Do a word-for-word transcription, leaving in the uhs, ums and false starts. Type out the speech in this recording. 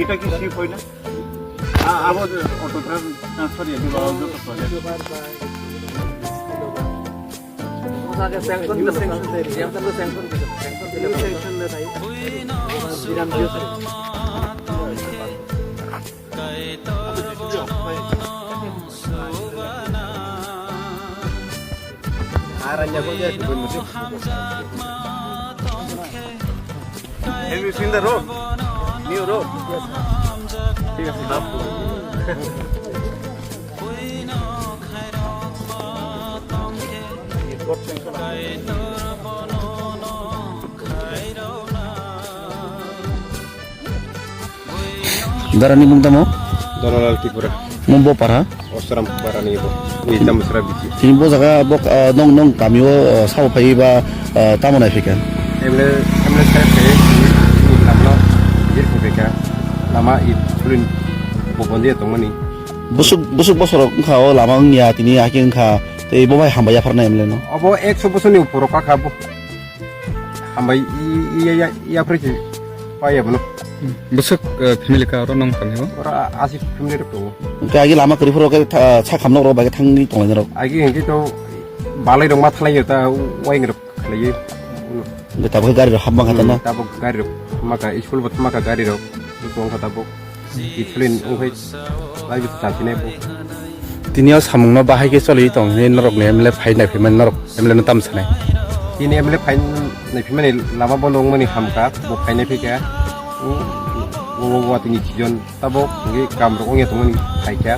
এটা কি শিপ হয় না? আ-, আবার অটো ট্রান্সফার ইয়ে দিবা, auto transfer. Have you seen the road? New road? ঠিক আছে, দাও। Dara ni mung tamo? Doralal Tripura. Mung bo para? Osram para ni bo. Ui tam sra bisi. Tini bo jaga bo, ah, nong, nong kami o, ah, sao phai ba, ah, tamo nai phika? Emle, emle sai phai, ni lamno, jir phai phika. Lama i tulin bo bondi tong mani. Busuk, busuk bosor wngkha o lama wngya tini aki wngkha. Tei bo bai hambai yaphar na emle no? Obo ekso bosor ni upor o kakha bo. Hambai i, i, i, i, yapri ki pa ya bono. Bwswk, eh, family ka oro nong kami o? Oro a-, asi family rok tongo. Hwnkhe agi lama kwrwi phuru khe tha-, sakhamno rok bai khe thangwi tonglai rok. Agi hwnkhe to balai rok ma thalai ta waing rok khlaiwi. Hwnkhe tabuk khe gari rok hapma kha ta na? Hmm, tabuk gari rok hapma kha, school bo thangma kha gari rok. Tongkha tabuk. Kichulin wngkhai lai bisa chalchinai bo. Tini o samungno bahai khe choli tong hinwi norokni M L A phai naiphimani norok M L A no tam sanai? Tini M L A phai naiphimani lama bondo wngmani hamkha, bo phai naiphikha. Bo, bo, bo tini season tabuk hwnkhe kamrok wngya tongmani phaikha.